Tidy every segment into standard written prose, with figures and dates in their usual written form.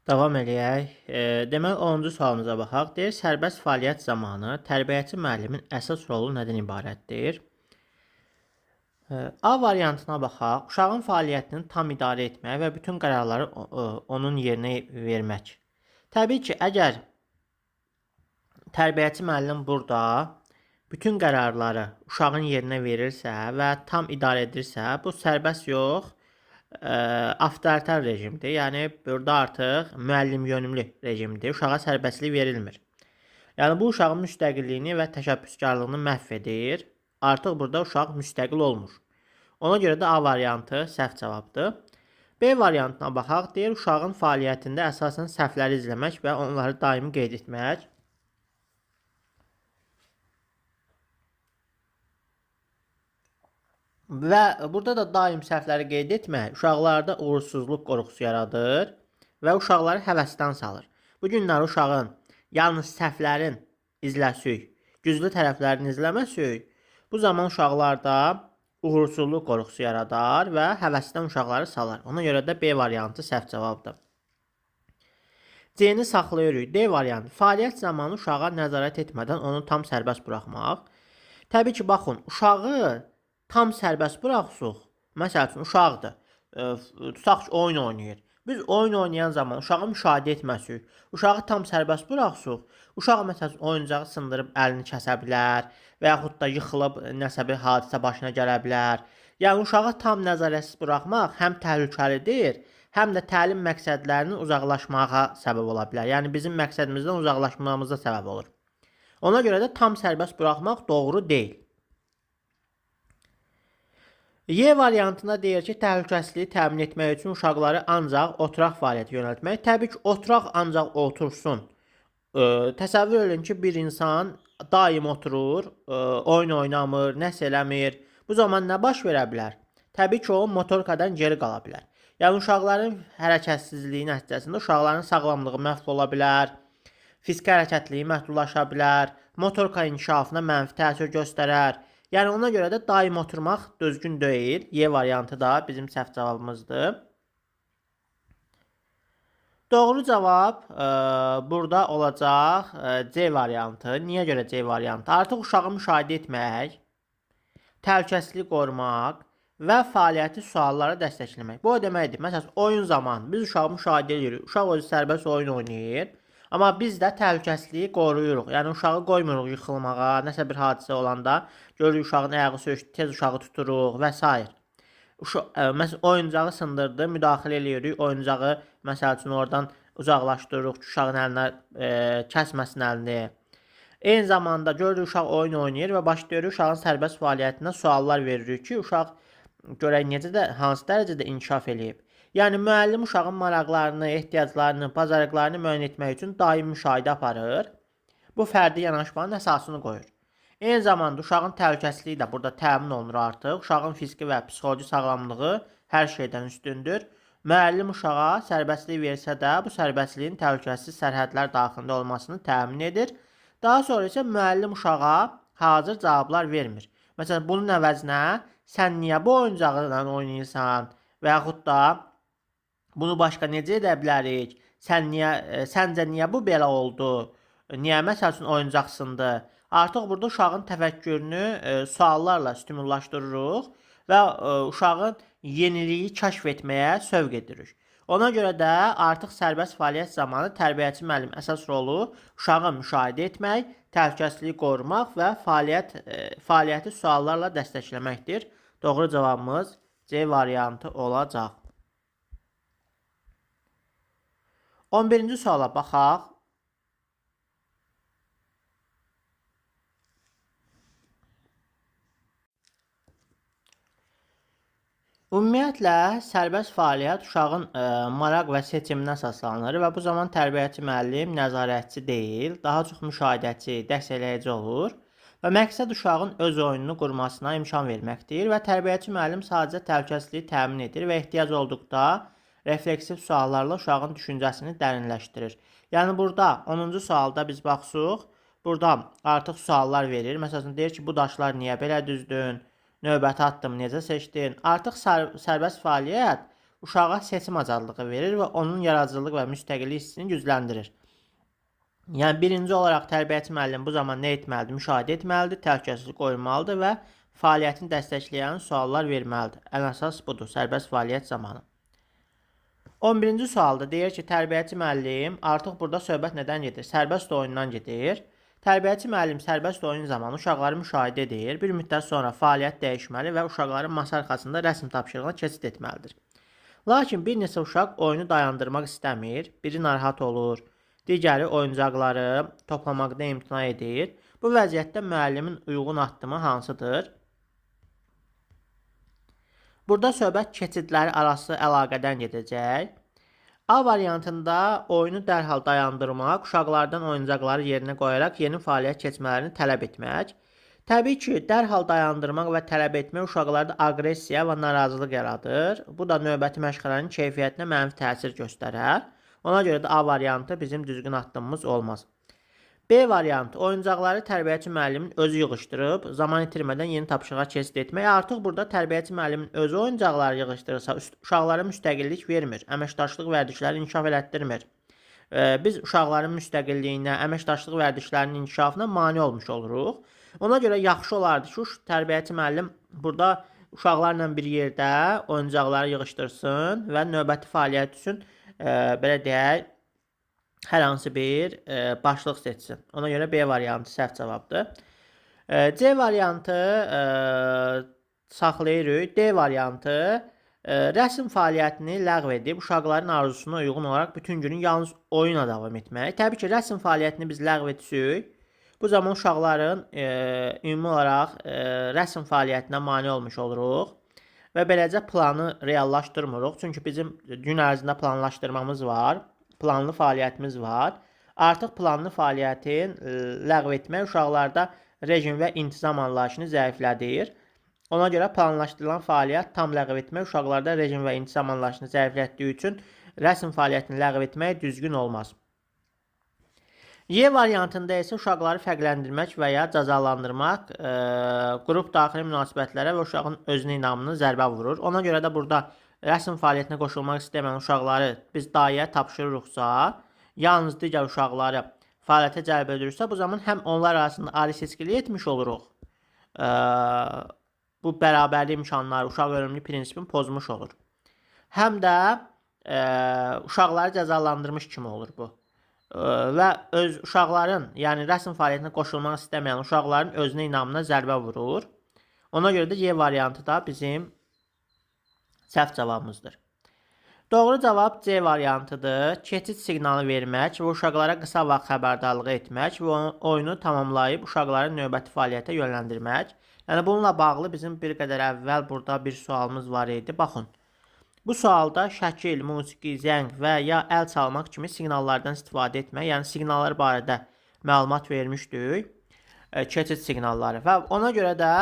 Davam eləyək. Deməli 10-cu sualımıza baxaq. Deyir, sərbəst fəaliyyət zamanı tərbiyəçi müəllimin əsas rolu nədən ibarətdir? A variantına baxaq. Uşağın fəaliyyətini tam idarə etmək və bütün qərarları onun yerinə vermək. Təbii ki, əgər tərbiyəçi müəllim burada bütün qərarları uşağın yerinə verirsə və tam idarə edirsə, bu sərbəst yox, avtoritar rejimdir. Yəni, burada artıq müəllim yönümlü rejimdir. Uşağa sərbəstlik verilmir. Yəni, bu uşağın müstəqilliyini və təşəbbüskarlığını məhv edir. Artıq burada uşaq müstəqil olmur. Ona görə də A variantı səhv cavabdır. B variantına baxaq. Deyir, uşağın fəaliyyətində əsasən səhvləri izləmək və onları daimi qeyd etmək. Və burada da daim səhvləri qeyd etmək uşaqlarda uğursuzluq qorxusu yaradır və uşaqları həvəsdən salır. Bu günlər uşağın yalnız səhvlərin izləsiyik, güclü tərəflərini izləməsiyik, bu zaman uşaqlarda uğursuzluq qorxusu yaradar və həvəsdən uşaqları salar. Ona görə də B variantı səhv cavabdır. C-ni saxlayırıq. D variantı. Fəaliyyət zamanı uşağa nəzarət etmədən onu tam sərbəst buraxmaq. Təbii ki, baxın, uşağı tam sərbəst buraxsıq. Məsəl üçün, uşaqdır. Tutaq ki, oyun oynayır. Biz oyun oynayan zaman uşağı müşahidə etməsik, uşağı tam sərbəst buraxsıq, uşaq məsəl üçün oyuncağı sındırıb əlini kəsə bilər və yaxud da yıxılıb nəsə bir hadisə başına gələ bilər. Yəni, uşağı tam nəzarətsiz buraxmaq həm təhlükəlidir, həm də təlim məqsədlərinin uzaqlaşmağa səbəb ola bilər. Yəni, bizim məqsədimizdən uzaqlaşmamıza səbəb olur. Ona görə də tam sərbəst buraxmaq doğru deyil. Y variantında deyir ki, təhlükəsizliyi təmin etmək üçün uşaqları ancaq oturaq fəaliyyəti yönəltmək. Təbii ki, oturaq ancaq otursun. Təsəvvür edin ki, bir insan daim oturur, oyun oynamır, nəsə eləmir. Bu zaman nə baş verə bilər? Təbii ki, o motorkadan geri qala bilər. Yəni, uşaqların hərəkətsizliyi nəticəsində uşaqların sağlamlığı məhv ola bilər, fiziki hərəkətliyi məhdudlaşa bilər, motorka inkişafına mənfi təsir göstərər. Yəni, ona görə də daim oturmaq düzgün deyil. Y variantı da bizim səhv cavabımızdır. Doğru cavab burada olacaq C variantı. Niyə görə C variantı? Artıq uşağı müşahidə etmək, təhlükəsizliyi qorumaq və fəaliyyəti suallara dəstəkləmək. Bu o deməkdir. Məsələn, oyun zamanı biz uşağı müşahidə edirik. Uşaq özü sərbəst oyun oynayır. Amma biz də təhlükəsizliyi qoruyuruq. Yəni, uşağı qoymuruq yıxılmağa, nəsə bir hadisə olanda görürük uşağın ayağı sökdü, tez uşağı tuturuq və s. Məsələn, oyuncağı sındırdı, müdaxilə eləyirik, oyuncağı məsəl üçün oradan uzaqlaşdırırıq ki, uşağın əlinə kəsməsin əlini. Eyni zamanda görürük uşaq oyun oynayır və başlayırıq uşağın sərbəst fəaliyyətinə suallar veririk ki, uşaq görək necə də, hansı dərəcədə inkişaf eləyib. Yəni, müəllim uşağın maraqlarını, ehtiyaclarını, bacarıqlarını müəyyən etmək üçün daim müşahidə aparır. Bu fərdi yanaşmanın əsasını qoyur. Eyni zamanda uşağın təhlükəsizliyi də burada təmin olunur artıq. Uşağın fiziki və psixoloji sağlamlığı hər şeydən üstündür. Müəllim uşağa sərbəstlik versə də, bu sərbəstliyin təhlükəsiz sərhədlər daxilində olmasını təmin edir. Daha sonra isə müəllim uşağa hazır cavablar vermir. Məsələn, bunun əvəzinə sən niyə bu oyuncağı ilə oynayırsan və yaxud da bunu başqa necə edə bilərik? Sən niyə, səncə niyə bu belə oldu? Niyə məsəl üçün oyuncaq sındı? Artıq burada uşağın təfəkkürünü suallarla stimullaşdırırıq və uşağın yeniliyi kəşf etməyə sövq edirik. Ona görə də artıq sərbəst fəaliyyət zamanı tərbiyəçi müəllim əsas rolu uşağı müşahidə etmək, təhlükəsizliyi qorumaq və fəaliyyəti suallarla dəstəkləməkdir. Doğru cavabımız C variantı olacaq. 11-ci suala baxaq. Ümumiyyətlə, sərbəst fəaliyyət uşağın maraq və seçiminə əsaslanır və bu zaman tərbiyəçi müəllim nəzarətçi deyil, daha çox müşahidəçi, dəstəkləyici olur və məqsəd uşağın öz oyununu qurmasına imkan verməkdir və tərbiyəçi müəllim sadəcə təhlükəsizliyi təmin edir və ehtiyac olduqda refleksiv suallarla uşağın düşüncəsini dərinləşdirir. Yəni, burada 10-cu sualda biz baxsıq, burada artıq suallar verir. Məsələn, deyir ki, bu daşlar niyə belə düzdün? Növbəti addım necə seçdin? Artıq sərbəst fəaliyyət Uşağa seçim azadlığı verir və onun yaradıcılıq və müstəqillik hissini gücləndirir. Yəni, birinci olaraq tərbiyəçi müəllim bu zaman nə etməlidir? Müşahidə etməlidir, təhlükəsizlik qoymalıdır və fəaliyyətini dəstəkləyən suallar verməlidir. Ən əsas budur, sərbəst fəaliyyət zamanı. 11-ci sualda deyir ki, tərbiyəçi müəllim, artıq burada söhbət nədən gedir? Sərbəst oyundan gedir. Tərbiyəçi müəllim sərbəst oyun zamanı uşaqları müşahidə edir. Bir müddət sonra fəaliyyət dəyişməli və uşaqların masa arxasında rəsm tapşırığına keçid etməlidir. Lakin bir neçə uşaq oyunu dayandırmaq istəmir, biri narahat olur, digəri oyuncaqları toplamaqda imtina edir. Bu vəziyyətdə müəllimin uyğun addımı hansıdır? Burada söhbət keçidləri arası əlaqədən gedəcək. A variantında oyunu dərhal dayandırmaq, uşaqlardan oyuncaqları yerinə qoyaraq yeni fəaliyyət keçmələrini tələb etmək. Təbii ki, dərhal dayandırmaq və tələb etmək uşaqlarda aqressiya və narazılıq yaradır. Bu da növbəti məşğələnin keyfiyyətinə mənfi təsir göstərər. Ona görə də A variantı bizim düzgün addımımız olmaz. B variantı, oyuncaqları tərbiyəçi müəllimin özü yığışdırıb, zaman itirmədən yeni tapşırığa keçid etmək. Artıq burada tərbiyəçi müəllimin özü oyuncaqları yığışdırırsa, uşaqlara müstəqillik vermir, əməkdaşlıq vərdişləri inkişaf elətdirmir. Biz uşaqların müstəqilliyinə, əməkdaşlıq vərdişlərinin inkişafına mane olmuş oluruq. Ona görə yaxşı olardı ki, tərbiyəçi müəllim burada uşaqlarla bir yerdə oyuncaqları yığışdırsın və növbəti fəaliyyət üçün, belə deyək, hər hansı bir başlıq seçsin. Ona görə B variantı səhv cavabdır. C variantı saxlayırıq. D variantı rəsm fəaliyyətini ləğv edib uşaqların arzusuna uyğun olaraq bütün günü yalnız oyuna davam etmək. Təbii ki, rəsm fəaliyyətini biz ləğv etsək, bu zaman uşaqların ümumi olaraq rəsm fəaliyyətinə mane olmuş oluruq və beləcə planı reallaşdırmırıq. Çünki bizim gün ərzində planlaşdırmamız var, planlı fəaliyyətimiz var. Artıq planlı fəaliyyətin ləğv etmək uşaqlarda rejim və intizam anlayışını zəiflədir. Ona görə planlaşdırılan fəaliyyət tam ləğv etmək uşaqlarda rejim və intizam anlayışını zəiflətdiyi üçün rəsm fəaliyyətini ləğv etmək düzgün olmaz. Y variantında isə uşaqları fərqləndirmək və ya cəzalandırmaq qrup daxili münasibətlərə və uşağın özünə inamını zərbə vurur. Ona görə də burada rəsm fəaliyyətinə qoşulmaq istəməyən uşaqları biz dayə tapşırırıqsa, yalnız digər uşaqları fəaliyyətə cəlb ediriksə, bu zaman həm onlar arasında ayrı seçkilik etmiş oluruq, bu bərabərlik imkanları, uşaq ölümlü prinsipini pozmuş olur. Həm də uşaqları cəzalandırmış kimi olur bu. Və öz uşaqların, yəni rəsm fəaliyyətinə qoşulmaq istəməyən uşaqların özünə inamına zərbə vurur. Ona görə də Y variantı da bizim səhv cavabımızdır. Doğru cavab C variantıdır. Keçid siqnalı vermək və uşaqlara qısa vaxt xəbərdarlığı etmək və oyunu tamamlayıb uşaqları növbəti fəaliyyətə yönləndirmək. Yəni bununla bağlı bizim bir qədər əvvəl burada bir sualımız var idi. Baxın. Bu sualda şəkil, musiqi, zəng və ya əl çalmaq kimi siqnallardan istifadə etmək, yəni siqnallar barədə məlumat vermişdik, keçid siqnalları və ona görə də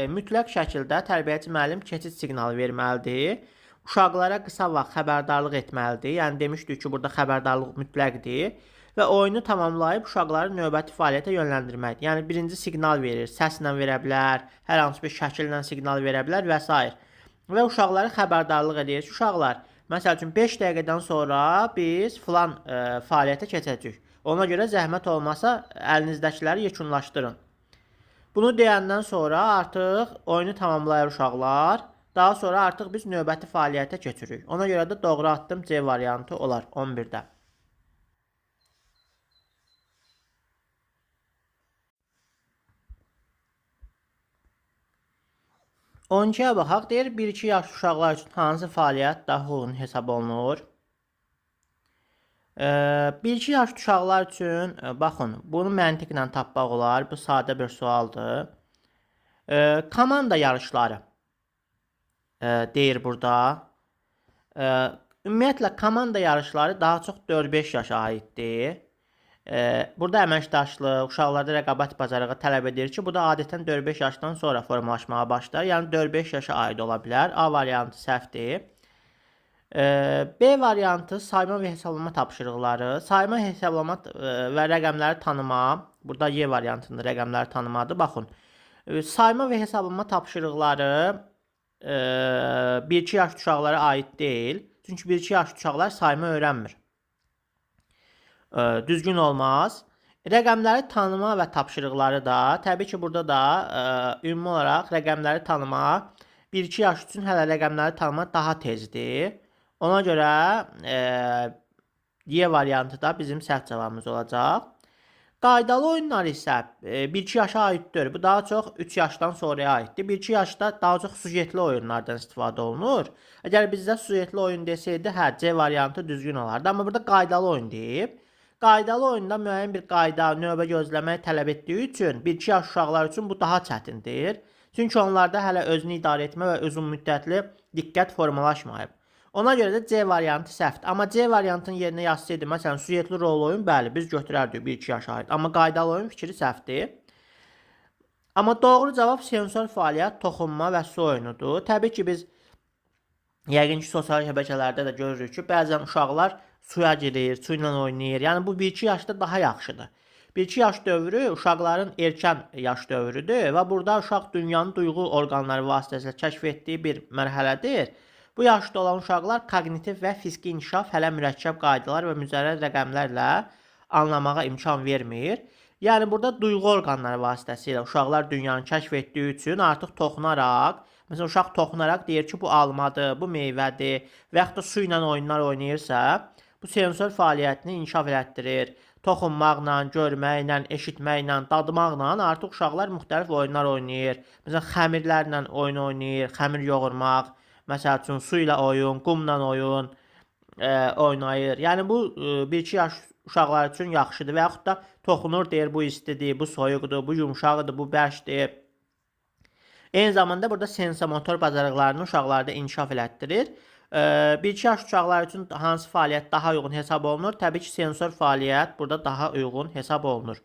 mütləq şəkildə tərbiyəçi müəllim keçid siqnalı verməlidir. Uşaqlara qısa vaxt xəbərdarlıq etməlidir. Yəni demişdik ki, burada xəbərdarlıq mütləqdir və oyunu tamamlayıb uşaqları növbəti fəaliyyətə yönləndirməkdir. Yəni birinci siqnal verir, səslə verə bilər, hər hansı bir şəkillə siqnal verə bilər və s. Və uşaqları xəbərdarlıq edir ki, uşaqlar, məsəl üçün 5 dəqiqədən sonra biz filan fəaliyyətə keçəcəyik. Ona görə zəhmət olmasa əlinizdəkiləri yekunlaşdırın. Bunu deyəndən sonra artıq oyunu tamamlayır uşaqlar. Daha sonra artıq biz növbəti fəaliyyətə keçirik. Ona görə də doğru addım C variantı olar 11-də. 12-yə baxaq. Deyir, 1-2 yaş uşaqlar üçün hansı fəaliyyət daha uyğun hesab olunur? 1-2 yaş uşaqlar üçün, baxın, bunu məntiqlə tapmaq olar. Bu sadə bir sualdır. Komanda yarışları deyir burada. Ümumiyyətlə, komanda yarışları daha çox 4-5 yaşa aiddir. Burada əməkdaşlıq, uşaqlarda rəqabət bacarığı tələb edir ki, bu da adətən 4-5 yaşdan sonra formalaşmağa başlar. Yəni 4-5 yaşa aid ola bilər. A variantı səhvdir. B variantı sayma və hesablama tapşırıqları. Sayma, hesablama və rəqəmləri tanıma. Burada Y variantında rəqəmləri tanımadır. Baxın, sayma və hesablama tapşırıqları 1-2 yaş uşaqlara aid deyil. Çünki 1-2 yaş uşaqlar sayma öyrənmir. Düzgün olmaz. Rəqəmləri tanıma və tapşırıqları da, təbii ki, burada da ümumi olaraq rəqəmləri tanıma 1-2 yaş üçün hələ rəqəmləri tanıma daha tezdir. Ona görə Y variantı da bizim səhv cavabımız olacaq. Qaydalı oyunlar isə 1-2 yaşa aiddir. Bu daha çox 3 yaşdan sonraya aiddir. 1-2 yaşda daha çox sujetli oyunlardan istifadə olunur. Əgər bizdə sujetli oyun desəydi, hə, C variantı düzgün olardı. Amma burada qaydalı oyun deyib. Qaydalı oyunda müəyyən bir qayda, növbə gözləmək tələb etdiyi üçün 1-2 yaş uşaqlar üçün bu daha çətindir. Çünki onlarda hələ özünü idarə etmə və uzun müddətli diqqət formalaşmayıb. Ona görə də C variantı səhvdir. Amma C variantının yerinə yazsaydı, məsələn, sujetli rol oyun, bəli, biz götürərdik 1-2 yaşa aid. Amma qaydalı oyun fikri səhvdir. Amma doğru cavab sensor fəaliyyət, toxunma və su oyunudur. Təbii ki, biz yəqin ki, sosial şəbəkələrdə də görürük ki, bəzən uşaqlar suya girir, su ilə oynayır. Yəni, bu 1-2 yaşda daha yaxşıdır. 1-2 yaş dövrü uşaqların erkən yaş dövrüdür və burada uşaq dünyanın duyğu orqanları vasitəsilə kəşf etdiyi bir mərhələdir. Bu yaşda olan uşaqlar koqnitiv və fiziki inkişaf hələ mürəkkəb qaydalar və mücərrəd rəqəmlərlə anlamağa imkan vermir. Yəni, burada duyğu orqanları vasitəsilə uşaqlar dünyanı kəşf etdiyi üçün artıq toxunaraq, məsələn, uşaq toxunaraq deyir ki, bu almadır, bu meyvədir və yaxud da su ilə oyunlar oynayırsa, bu sensor fəaliyyətini inkişaf elətdirir. Toxunmaqla, görməklə, eşitməklə, dadmaqla artıq uşaqlar müxtəlif oyunlar oynayır. Məsələn, xəmirlərlə oyun oynayır, xəmir yoğurmaq, məsəl üçün, su ilə oyun, qumla oyun oynayır. Yəni, bu 1-2 yaş uşaqlar üçün yaxşıdır və yaxud da toxunur, deyir, bu istidir, bu soyuqdur, bu yumşaqdır, bu bərkdir. Eyni zamanda burada sensomotor bacarıqlarını uşaqlarda inkişaf elətdirir. 1-2 yaş uşaqlar üçün hansı fəaliyyət daha uyğun hesab olunur? Təbii ki, sensor fəaliyyət burada daha uyğun hesab olunur.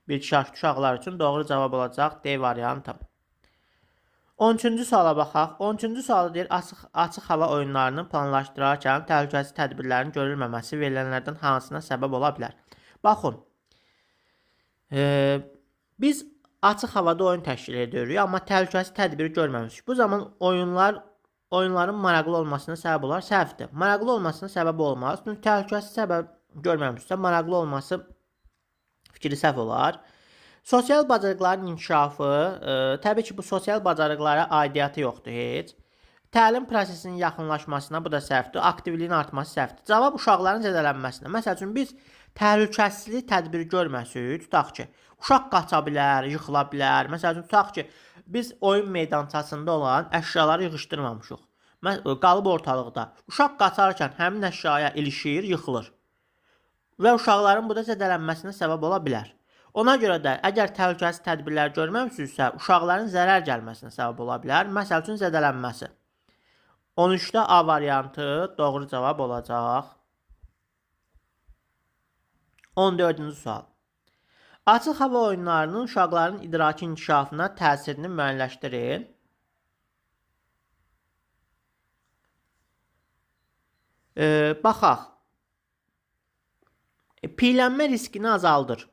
1-2 yaş uşaqlar üçün doğru cavab olacaq D variantı. 13-cü suala baxaq. 13-cü sualda deyir, açıq hava oyunlarını planlaşdırarkən təhlükəsiz tədbirlərin görülməməsi verilənlərdən hansına səbəb ola bilər? Baxın, biz açıq havada oyun təşkil edirik, amma təhlükəsiz tədbiri görməmişik. Bu zaman oyunların maraqlı olmasına səbəb olar, səhvdir. Maraqlı olmasına səbəb olmaz. Çünki təhlükəsiz səbəb görməmişsə, maraqlı olması fikri səhv olar. Sosial bacarıqların inkişafı, təbii ki, bu sosial bacarıqlara aidiyyatı yoxdur heç. Təlim prosesinin yaxınlaşmasına, bu da səhvdir. Aktivliyin artması səhvdir. Cavab uşaqların zədələnməsinə. Məsəl üçün, biz təhlükəsizlik tədbiri görməsik, tutaq ki, uşaq qaça bilər, yıxıla bilər. Məsəl üçün, tutaq ki, biz oyun meydançasında olan əşyaları yığışdırmamışıq. Qalıb ortalıqda. Uşaq qaçarkən həmin əşyaya ilişir, yıxılır. Və uşaqların bu da zədələnməsinə səbəb ola bilər. Ona görə də əgər təhlükəsiz tədbirlər görməmişsinizsə, uşaqların zərər gəlməsinə səbəb ola bilər. Məsəl üçün, zədələnməsi. 13-də A variantı doğru cavab olacaq. 14-cü sual. Açıq hava oyunlarının uşaqların idraki inkişafına təsirini müəyyənləşdirin. Baxaq. Piylənmə riskini azaldır.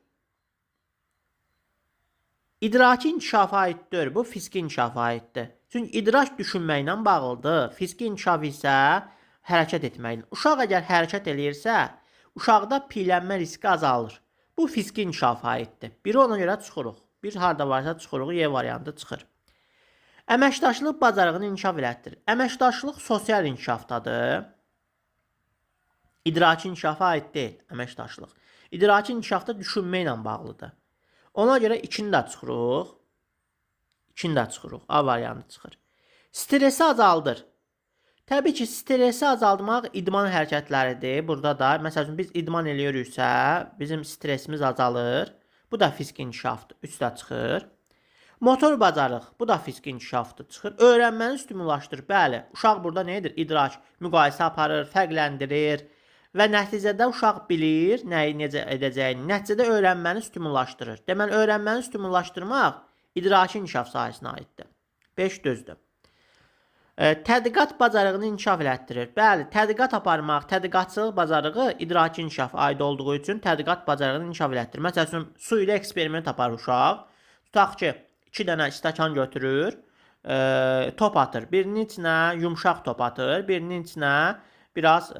İdraki inkişafa aiddir. Bu fiziki inkişafa aiddir. Çünki idrak düşünməklə bağlıdır. Fiziki inkişaf isə hərəkət etməklə. Uşaq əgər hərəkət eləyirsə, uşaqda piylənmə riski azalır. Bu fiziki inkişafa aiddir. Biri ona görə çıxırıq. Bir harda varsa çıxırıq, Y variantı çıxır. Əməkdaşlıq bacarığını inkişaf elətdirir. Əməkdaşlıq sosial inkişafdadır. İdraki inkişafa aid deyil əməkdaşlıq. İdraki inkişafda düşünməklə bağlıdır. Ona görə 2-ni də çıxırıq. 2-ni də çıxırıq. A variantı çıxır. Stresi azaldır. Təbii ki, stresi azaltmaq idman hərəkətləridir. Burada da, məsəl üçün, biz idman eləyiriksə, bizim stresimiz azalır. Bu da fiziki inkişafdır. 3 də çıxır. Motor bacarıq. Bu da fiziki inkişafdır. Çıxır. Öyrənməni stimullaşdırır. Bəli, uşaq burada nə edir? İdrak, müqayisə aparır, fərqləndirir və nəticədə uşaq bilir nəyi necə edəcəyini. Nəticədə öyrənməni stimullaşdırır. Deməli, öyrənməni stimullaşdırmaq idraki inkişaf sahəsinə aiddir. 5 düzdür. Tədqiqat bacarığını inkişaf elətdirir. Bəli, tədqiqat aparmaq, tədqiqatçılıq bacarığı idraki inkişafa aid olduğu üçün tədqiqat bacarığını inkişaf elətdirir. Məsəl üçün, su ilə eksperiment aparır uşaq. Tutaq ki, 2 dənə stəkan götürür, top atır. Birinin içinə yumşaq top atır, birinin içinə biraz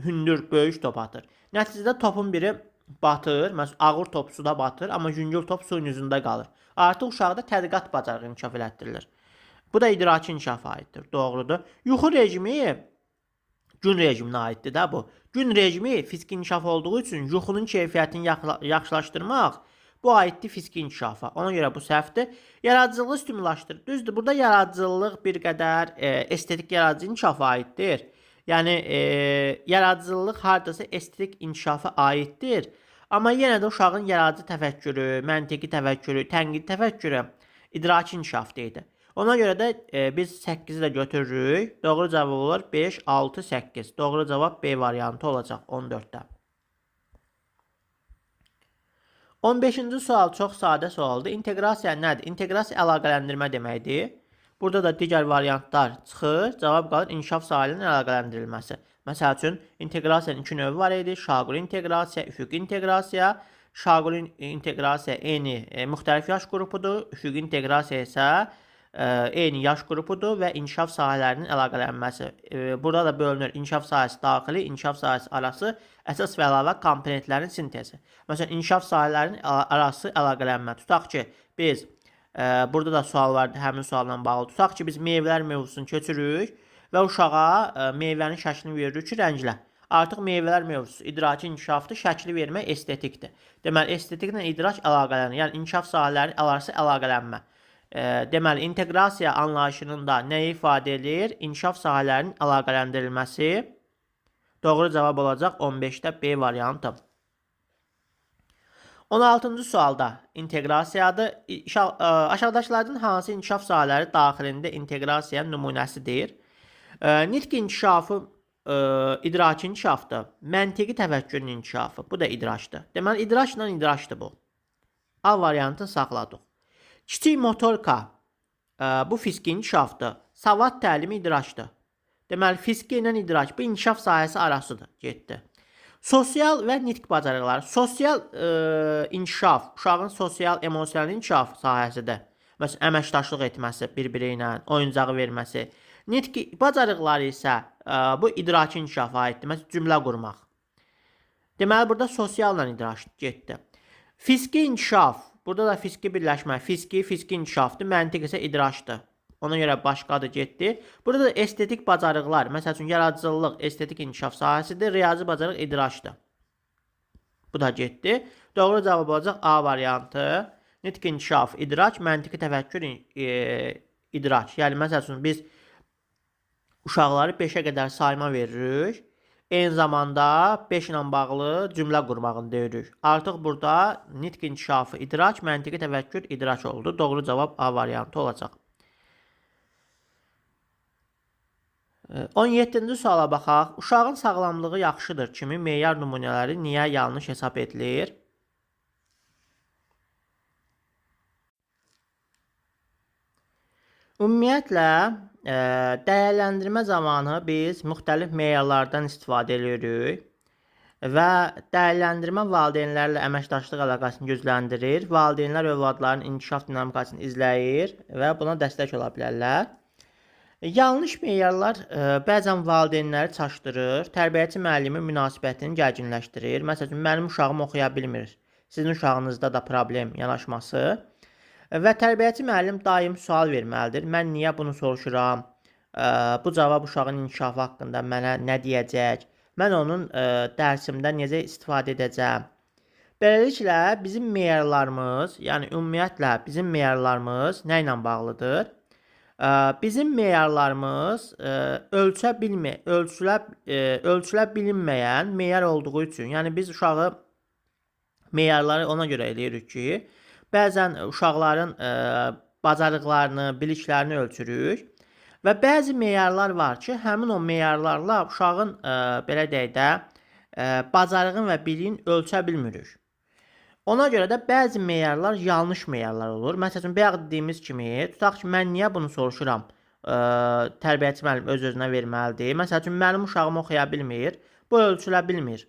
hündür, böyük top atır. Nəticədə topun biri batır, məsələn, ağır top suda batır, amma yüngül top suyun üzündə qalır. Artıq uşaqda tədqiqat bacarığı inkişaf elətdirilir. Bu da idraki inkişafa aiddir, doğrudur. Yuxu rejimi gün rejiminə aiddir də bu. Gün rejimi fiziki inkişaf olduğu üçün yuxunun keyfiyyətini yaxşılaşdırmaq bu aiddir fiziki inkişafa. Ona görə bu səhvdir. Yaradıcılığı stimullaşdırır. Düzdür, burada yaradıcılıq bir qədər estetik yaradıcı inkişafa aiddir. Yəni yaradıcılıq hardasa estetik inkişafa aiddir. Amma yenə də uşağın yaradıcı təfəkkürü, məntiqi təfəkkürü, tənqidi təfəkkürü idraki inkişafda idi. Ona görə də biz 8-i də götürürük. Doğru cavab olur 5, 6, 8. Doğru cavab B variantı olacaq 14-də. 15-ci sual çox sadə sualdır. İnteqrasiya nədir? İnteqrasiya əlaqələndirmə deməkdir. Burada da digər variantlar çıxır. Cavab qalır inkişaf sahələrinin əlaqələndirilməsi. Məsəl üçün, inteqrasiyanın iki növü var idi. Şaquli inteqrasiya, üfüqi inteqrasiya. Şaquli inteqrasiya eyni müxtəlif yaş qrupudur. Üfüqi inteqrasiya isə eyni yaş qrupudur və inkişaf sahələrinin əlaqələnməsi. Burada da bölünür inkişaf sahəsi daxili, inkişaf sahəsi arası, əsas və əlavə komponentlərin sintezi. Məsələn, inkişaf sahələrinin arası əlaqələnmə. Tutaq ki, biz, burada da sual vardı həmin sualla bağlı. Tutaq ki, biz meyvələr mövzusunu keçirik və uşağa meyvənin şəklini veririk ki, rənglə. Artıq meyvələr mövzusu idraki inkişafdır, şəkli vermək estetikdir. Deməli, estetiklə idrak əlaqələnir. Yəni, inkişaf sahələrinin arası əlaqələnmə. Deməli, inteqrasiya anlayışının da nəyi ifadə edir? İnkişaf sahələrinin əlaqələndirilməsi. Doğru cavab olacaq 15-də B variantı. 16-cı sualda inteqrasiyadır. Aşağıdakılardan hansı inkişaf sahələri daxilində inteqrasiya nümunəsidir? Nitq inkişafı idraki inkişafdır. Məntiqi təfəkkürün inkişafı. Bu da idraçdır. Deməli, idraçla idraçdır bu. A variantını saxladıq. Kiçik motorka, bu fiziki inkişafdır. Savad təlimi idraçdır. Deməli, fiziki ilə idraç, bu inkişaf sahəsi arasıdır, getdi. Sosial və nitq bacarıqları. Sosial inkişaf, uşağın sosial, emosional inkişaf sahəsidir. Məsələn, əməkdaşlıq etməsi bir-biri ilə, oyuncağı verməsi. Nitq bacarıqları isə bu idraki inkişafa aiddir. Məsələn, cümlə qurmaq. Deməli, burada sosialla idraç getdi. Fiziki inkişaf. Burada da fiziki birləşmə, fiziki inkişafdır, məntiq isə idraçdır. Ona görə başqadır, getdi. Burada da estetik bacarıqlar, məsəl üçün yaradıcılıq estetik inkişaf sahəsidir, riyazi bacarıq idraçdır. Bu da getdi. Doğru cavab olacaq A variantı. Nitq inkişaf, idraç, məntiqi təfəkkür idraç. Yəni, məsəl üçün biz uşaqları 5-ə qədər sayma veririk. Eyni zamanda 5 ilə bağlı cümlə qurmağını deyirik. Artıq burada nitq inkişafı idraç, məntiqi təfəkkür idraç oldu. Doğru cavab A variantı olacaq. 17-ci suala baxaq. Uşağın sağlamlığı yaxşıdır kimi meyar nümunələri niyə yanlış hesab edilir? Ümumiyyətlə, dəyərləndirmə zamanı biz müxtəlif meyarlardan istifadə edirik və dəyərləndirmə valideynlərlə əməkdaşlıq əlaqəsini gücləndirir. Valideynlər övladların inkişaf dinamikasını izləyir və buna dəstək ola bilərlər. Yanlış meyarlar bəzən valideynləri çaşdırır, tərbiyəçi müəllimin münasibətini gərginləşdirir. Məsələn, mənim uşağım oxuya bilmir, sizin uşağınızda da problem yanaşması. Və tərbiyəçi müəllim daim sual verməlidir. Mən niyə bunu soruşuram? Bu cavab uşağın inkişafı haqqında mənə nə deyəcək? Mən onun dərsimdə necə istifadə edəcəm? Beləliklə, bizim meyarlarımız, yəni ümumiyyətlə bizim meyarlarımız nə ilə bağlıdır? Bizim meyarlarımız ölçülə bilinməyən meyar olduğu üçün, yəni biz uşağı meyarları ona görə eləyirik ki, bəzən uşaqların bacarıqlarını, biliklərini ölçürük və bəzi meyarlar var ki, həmin o meyarlarla uşağın, belə deyək də, bacarığın və biliyin ölçə bilmirik. Ona görə də bəzi meyarlar yanlış meyarlar olur. Məsəl üçün, bayaq dediyimiz kimi, tutaq ki, mən niyə bunu soruşuram? Tərbiyəçi müəllim öz-özünə verməlidir. Məsəl üçün, mənim uşağım oxuya bilmir, bu ölçülə bilmir.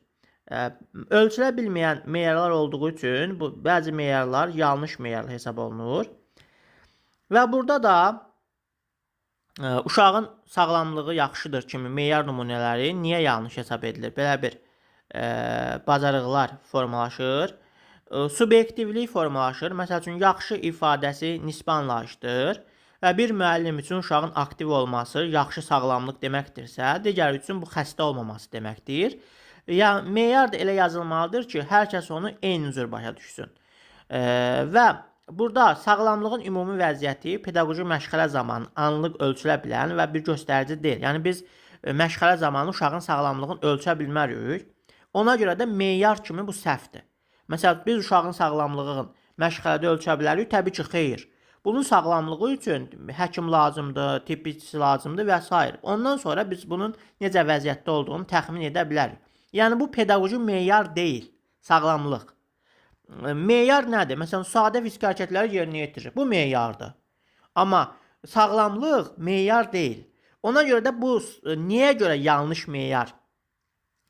Ölçülə bilməyən meyarlar olduğu üçün bu bəzi meyarlar yanlış meyar hesab olunur. Və burada da uşağın sağlamlığı yaxşıdır kimi meyar nümunələri niyə yanlış hesab edilir? Belə bir bacarıqlar formalaşır. Subyektivlik formalaşır. Məsəl üçün, yaxşı ifadəsi nisbi anlayışdır və bir müəllim üçün uşağın aktiv olması yaxşı sağlamlıq deməkdirsə, digəri üçün bu xəstə olmaması deməkdir. Yəni, meyar da elə yazılmalıdır ki, hər kəs onu eyni cür başa düşsün. Və burada sağlamlığın ümumi vəziyyəti pedaqoji məşğələ zamanı anlıq ölçülə bilən və bir göstərici deyil. Yəni, biz məşğələ zamanı uşağın sağlamlığını ölçə bilmərik. Ona görə də meyar kimi bu səhvdir. Məsələn, biz uşağın sağlamlığını məşğələdə ölçə bilərik? Təbii ki, xeyr. Bunun sağlamlığı üçün həkim lazımdır, tibb işçisi lazımdır və s. Ondan sonra biz bunun necə vəziyyətdə olduğunu təxmin edə bilərik. Yəni, bu pedaqoji meyar deyil, sağlamlıq. Meyar nədir? Məsələn, sadə fiziki hərəkətləri yerinə yetirir. Bu meyardır. Amma sağlamlıq meyar deyil. Ona görə də bu niyə görə yanlış meyar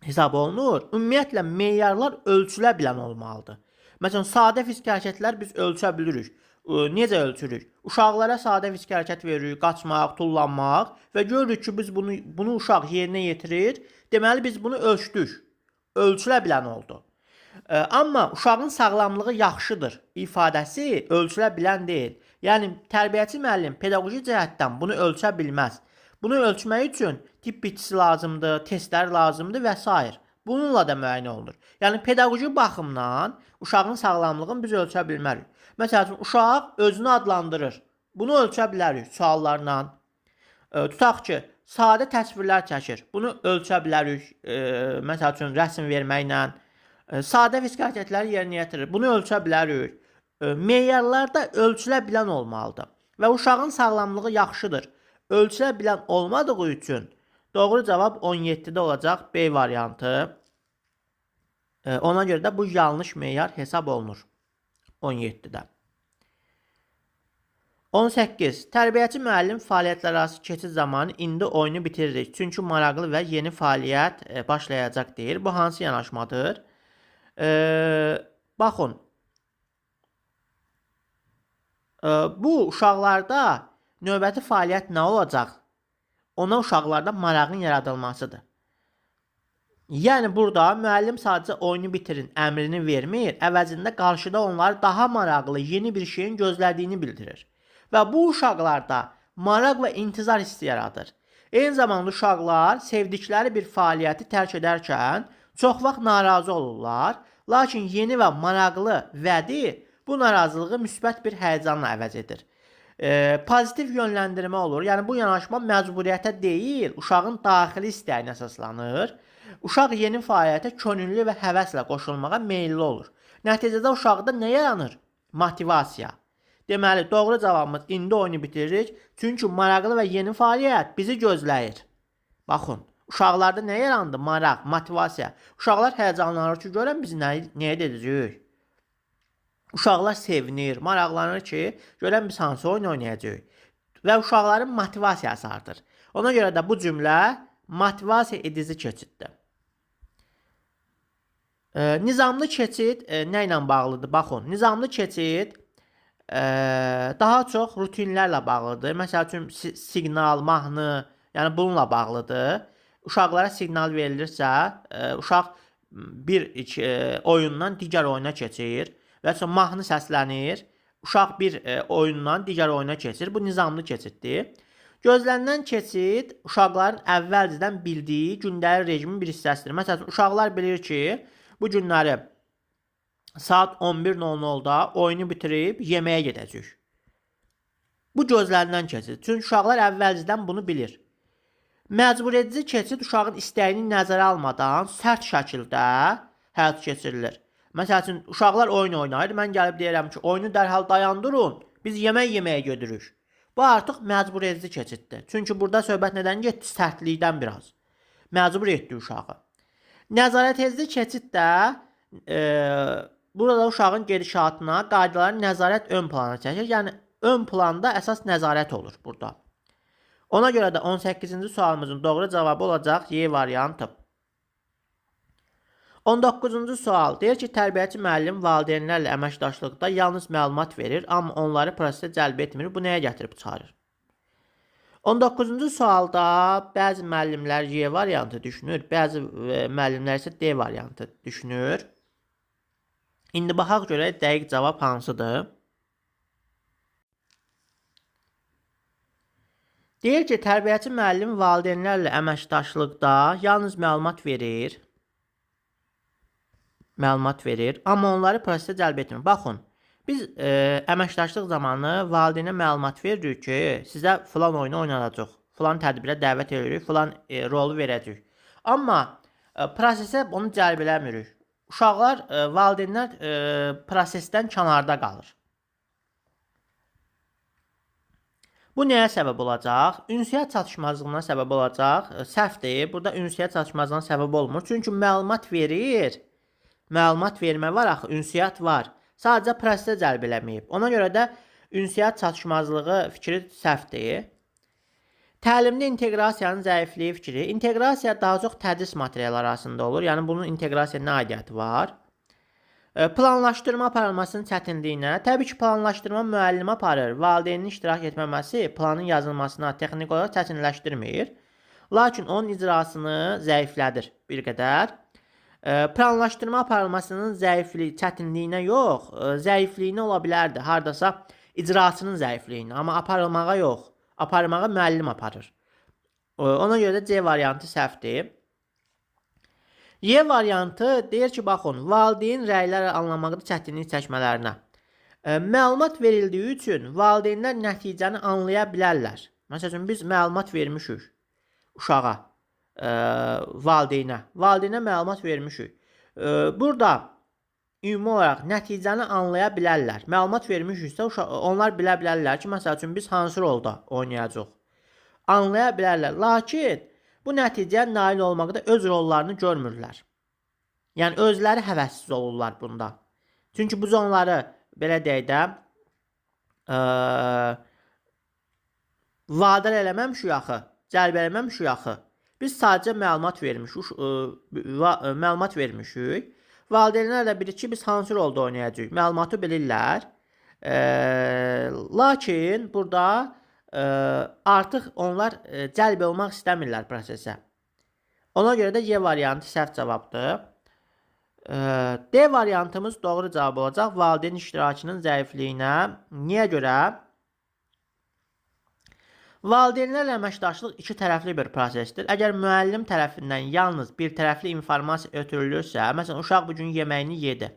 hesab olunur? Ümumiyyətlə, meyarlar ölçülə bilən olmalıdır. Məsələn, sadə fiziki hərəkətlər biz ölçə bilirik. Necə ölçürük? Uşaqlara sadə fiziki hərəkət veririk, qaçmaq, tullanmaq və görürük ki, biz bunu uşaq yerinə yetirir. Deməli, biz bunu ölçdük. Ölçülə bilən oldu. Amma uşağın sağlamlığı yaxşıdır ifadəsi ölçülə bilən deyil. Yəni, tərbiyəçi müəllim pedaqoji cəhətdən bunu ölçə bilməz. Bunu ölçmək üçün tibb işçisi lazımdır, testlər lazımdır və s. Bununla da müəyyən olunur. Yəni, pedaqoji baxımdan uşağın sağlamlığını biz ölçə bilmərik. Məsəl üçün, uşaq özünü adlandırır. Bunu ölçə bilərik suallarla. Tutaq ki, sadə təsvirlər çəkir. Bunu ölçə bilərik, məsəl üçün, rəsm verməklə. Sadə fiziki hərəkətləri yerinə yetirir. Bunu ölçə bilərik. Meyarlarda ölçülə bilən olmalıdır. Və uşağın sağlamlığı yaxşıdır. Ölçülə bilən olmadığı üçün doğru cavab 17-də olacaq B variantı. Ona görə də bu yanlış meyar hesab olunur 17-də. 18. Tərbiyəçi müəllim fəaliyyətlər arası keçid zamanı indi oyunu bitiririk. Çünki maraqlı və yeni fəaliyyət başlayacaq deyir. Bu hansı yanaşmadır? Baxın. Bu uşaqlarda növbəti fəaliyyət nə olacaq? Ona uşaqlarda marağın yaradılmasıdır. Yəni, burada müəllim sadəcə oyunu bitirin əmrini vermir, əvəzində qarşıda onları daha maraqlı yeni bir şeyin gözlədiyini bildirir. Və bu uşaqlarda maraq və intizar hissi yaradır. Eyni zamanda uşaqlar sevdikləri bir fəaliyyəti tərk edərkən çox vaxt narazı olurlar, lakin yeni və maraqlı vədi bu narazılığı müsbət bir həyəcanla əvəz edir. Pozitiv yönləndirmə olur. Yəni, bu yanaşma məcburiyyətə deyil, uşağın daxili istəyinə əsaslanır. Uşaq yeni fəaliyyətə könüllü və həvəslə qoşulmağa meyilli olur. Nəticədə uşaqda nə yaranır? Motivasiya. Deməli, doğru cavabımız indi oyunu bitiririk. Çünki maraqlı və yeni fəaliyyət bizi gözləyir. Baxın, uşaqlarda nə yarandı? Maraq, motivasiya. Uşaqlar həyəcanlanır ki, görən biz nəyə edəcəyik? Uşaqlar sevinir, maraqlanır ki, görən biz hansı oyun oynayacağıq. Və uşaqların motivasiyası artır. Ona görə də bu cümlə motivasiya edici keçiddir. Nizamlı keçid nə ilə bağlıdır? Baxın, nizamlı keçid daha çox rutinlərlə bağlıdır. Məsəl üçün, siqnal, mahnı, yəni bununla bağlıdır. Uşaqlara siqnal verilirsə, uşaq bir oyundan digər oyuna keçir və sonra mahnı səslənir. Uşaq bir oyundan digər oyuna keçir. Bu nizamlı keçiddir. Gözlənilən keçid uşaqların əvvəlcədən bildiyi gündəlik rejimin bir hissəsidir. Məsələn, uşaqlar bilir ki, bu günləri saat 11:00-da oyunu bitirib yeməyə gedəcək. Bu gözlənilən keçid. Çünki uşaqlar əvvəlcədən bunu bilir. Məcbur edici keçid uşağın istəyini nəzərə almadan sərt şəkildə həyata keçirilir. Məsəl üçün, uşaqlar oyun oynayır. Mən gəlib deyirəm ki, oyunu dərhal dayandırın. Biz yemək yeməyə gedirik. Bu artıq məcbur edici keçiddir. Çünki burada söhbət nədən getdi? Sərtlikdən biraz. Məcbur etdi uşağı. Nəzarət edici keçid də burada uşağın gedişatına qaydaların nəzarət ön plana çəkir. Yəni, ön planda əsas nəzarət olur burada. Ona görə də 18-ci sualımızın doğru cavabı olacaq Y variantı. 19-cu sual deyir ki, tərbiyəçi müəllim valideynlərlə əməkdaşlıqda yalnız məlumat verir, amma onları prosesə cəlb etmir. Bu nəyə gətirib çıxarır? 19-cu sualda bəzi müəllimlər Y variantı düşünür, bəzi müəllimlər isə D variantı düşünür. İndi baxaq görək dəqiq cavab hansıdır? Deyir ki, tərbiyəçi müəllim valideynlərlə əməkdaşlıqda yalnız məlumat verir, amma onları prosesə cəlb etmir. Baxın, biz əməkdaşlıq zamanı valideynə məlumat veririk ki, sizə filan oyunu oynanacaq, filan tədbirə dəvət edirik, filan rolu verəcək. Amma prosesə onu cəlb eləmirik. Uşaqlar, valideynlər prosesdən kənarda qalır. Bu nəyə səbəb olacaq? Ünsiyyət çatışmazlığına səbəb olacaq. Səhvdir. Burada ünsiyyət çatışmazlığına səbəb olmur. Çünki məlumat verir. Məlumat vermə var axı, ünsiyyət var. Sadəcə prosesə cəlb eləməyib. Ona görə də ünsiyyət çatışmazlığı fikri səhvdir. Təlimdə inteqrasiyanın zəifliyi fikri. İnteqrasiya daha çox tədris materialları arasında olur. Yəni bunun inteqrasiya nə aidiyyəti var? Planlaşdırma aparılmasının çətinliyinə. Təbii ki, planlaşdırma müəllim aparır. Valideynin iştirak etməməsi planın yazılmasına texnik olaraq çətinləşdirmir. Lakin onun icrasını zəiflədir bir qədər. Planlaşdırma aparılmasının zəifliyi, çətinliyinə yox, zəifliyinə ola bilərdi. Hardasa icrasının zəifliyinə, amma aparılmağa yox. Aparmağa müəllim aparır. Ona görə də C variantı səhvdir. Y variantı deyir ki, baxın, valideyn rəyləri anlamaqda çətinlik çəkmələrinə. Məlumat verildiyi üçün valideynlər nəticəni anlaya bilərlər. Məsəl üçün, biz məlumat vermişik uşağa, valideynə. Valideynə məlumat vermişik. Burada ümumi olaraq nəticəni anlaya bilərlər. Məlumat vermişiksə, onlar bilə bilərlər ki, məsəl üçün, biz hansı rolda oynayacaq. Anlaya bilərlər. Lakin bu nəticəyə nail olmaqda öz rollarını görmürlər. Yəni, özləri həvəssiz olurlar bunda. Çünki biz onları, belə deyək də, vadar eləməmişik axı, cəlb eləməmişik axı. Biz sadəcə məlumat vermişik. Valideynlər də bilir ki, biz hansı rolda oynayacağıq. Məlumatı bilirlər. Lakin burada artıq onlar cəlb olmaq istəmirlər prosesə. Ona görə də Y variantı səhv cavabdır. D variantımız doğru cavab olacaq. Valideyn iştirakının zəifliyinə. Niyə görə? Valideynlərlə əməkdaşlıq iki tərəfli bir prosesdir. Əgər müəllim tərəfindən yalnız bir tərəfli informasiya ötürülürsə, məsələn, uşaq bugün yeməyini yedi,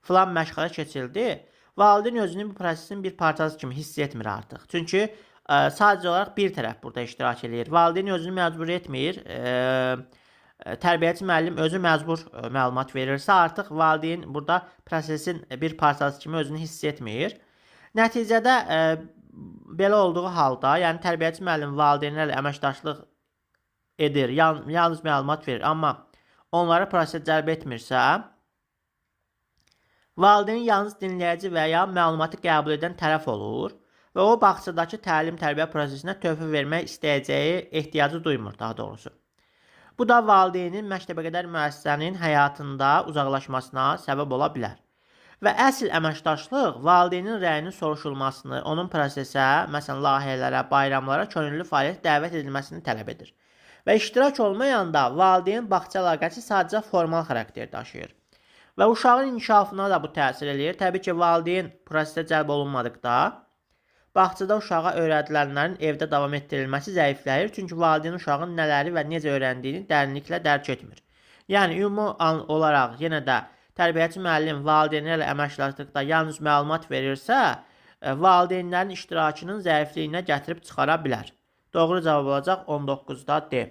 filan məşğələ keçildi, valideyn özünü bu prosesin bir parçası kimi hiss etmir artıq. Çünki sadəcə olaraq bir tərəf burada iştirak eləyir. Valideyn özünü məcbur etmir. Tərbiyəçi müəllim özü məcbur məlumat verirsə, artıq valideyn burada prosesin bir parçası kimi özünü hiss etmir. Nəticədə belə olduğu halda, yəni tərbiyəçi müəllim valideynlərlə əməkdaşlıq edir, yalnız məlumat verir, amma onları prosesə cəlb etmirsə, valideyn yalnız dinləyici və ya məlumatı qəbul edən tərəf olur və o bağçadakı təlim-tərbiyə prosesinə töhfə vermək istəyəcəyi ehtiyacı duymur, daha doğrusu. Bu da valideynin məktəbəqədər müəssisənin həyatında uzaqlaşmasına səbəb ola bilər. Və əsl əməkdaşlıq valideynin rəyinin soruşulmasını, onun prosesə, məsələn, layihələrə, bayramlara könüllü fəaliyyət dəvət edilməsini tələb edir. Və iştirak olmayanda valideyn bağça əlaqəsi sadəcə formal xarakter daşıyır. Və uşağın inkişafına da bu təsir eləyir. Təbii ki, valideyn prosesə cəlb olunmadıqda bağçada uşağa öyrədilənlərin evdə davam etdirilməsi zəifləyir. Çünki valideyn uşağın nələri və necə öyrəndiyini dərinliklə dərk etmir. Yəni, ümumi olaraq yenə də tərbiyəçi müəllim valideynlərlə əməkdaşlıqda yalnız məlumat verirsə, valideynlərin iştirakının zəifliyinə gətirib çıxara bilər. Doğru cavab olacaq 19-da D.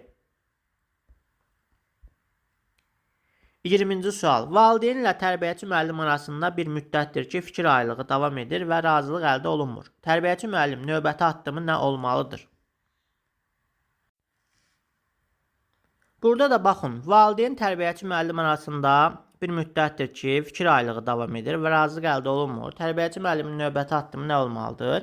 20-ci sual. Valideyn ilə tərbiyəçi müəllim arasında bir müddətdir ki, fikir ayrılığı davam edir və razılıq əldə olunmur. Tərbiyəçi müəllim növbəti addımı nə olmalıdır? Burada da baxın, valideyn tərbiyəçi müəllim arasında bir müddətdir ki, fikir ayrılığı davam edir və razılıq əldə olunmur. Tərbiyəçi müəllimin növbəti addımı nə olmalıdır?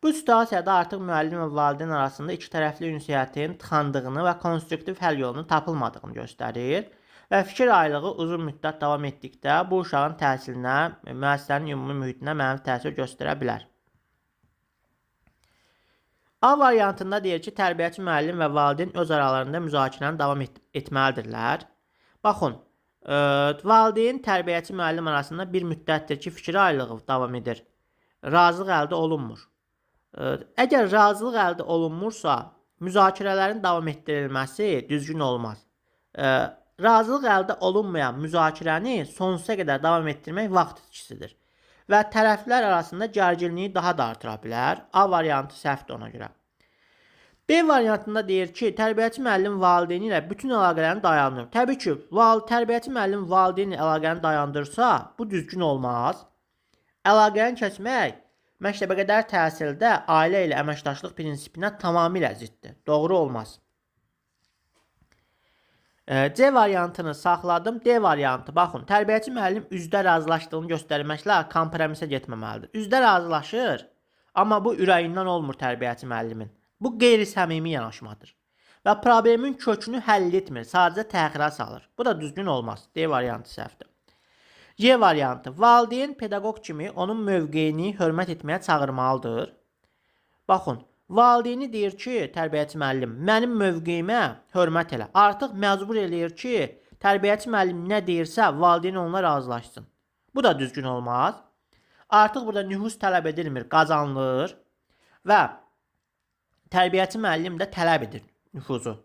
Bu situasiyada artıq müəllim və valideyn arasında iki tərəfli ünsiyyətin tıxandığını və konstruktiv həll yolunun tapılmadığını göstərir. Və fikir ayrılığı uzun müddət davam etdikdə bu uşağın təhsilinə, müəssisənin ümumi mühitinə mənfi təsir göstərə bilər. A variantında deyir ki, tərbiyəçi müəllim və valideyn öz aralarında müzakirəni davam etməlidirlər. Baxın, valideyn tərbiyəçi müəllim arasında bir müddətdir ki, fikir ayrılığı davam edir. Razılıq əldə olunmur. Əgər razılıq əldə olunmursa, müzakirələrin davam etdirilməsi düzgün olmaz. Razılıq əldə olunmayan müzakirəni sonsuza qədər davam etdirmək vaxt itkisidir və tərəflər arasında gərginliyi daha da artıra bilər. A variantı səhvdir ona görə. B variantında deyir ki, tərbiyəçi müəllim valideyni ilə bütün əlaqələrini dayandırır. Təbii ki, tərbiyəçi müəllim valideyni ilə əlaqəni dayandırsa, bu düzgün olmaz. Əlaqəni kəsmək məktəbəqədər təhsildə ailə ilə əməkdaşlıq prinsipinə tamamilə ziddir. Doğru olmaz. C variantını saxladım. D variantı, baxın, tərbiyəçi müəllim üzdə razılaşdığını göstərməklə kompromisə getməməlidir. Üzdə razılaşır, amma bu ürəyindən olmur tərbiyəçi müəllimin. Bu qeyri-səmimi yanaşmadır və problemin kökünü həll etmir, sadəcə təxirə salır. Bu da düzgün olmaz. D variantı səhvdir. C variantı, valideyn pedaqoq kimi onun mövqeyini hörmət etməyə çağırmalıdır. Baxın, valideyni deyir ki, tərbiyəçi müəllim, mənim mövqeyimə hörmət elə. Artıq məcbur eləyir ki, tərbiyəçi müəllim nə deyirsə, valideyn onunla razılaşsın. Bu da düzgün olmaz. Artıq burada nüfuz tələb edilmir, qazanılır və tərbiyəçi müəllim də tələb edir nüfuzu.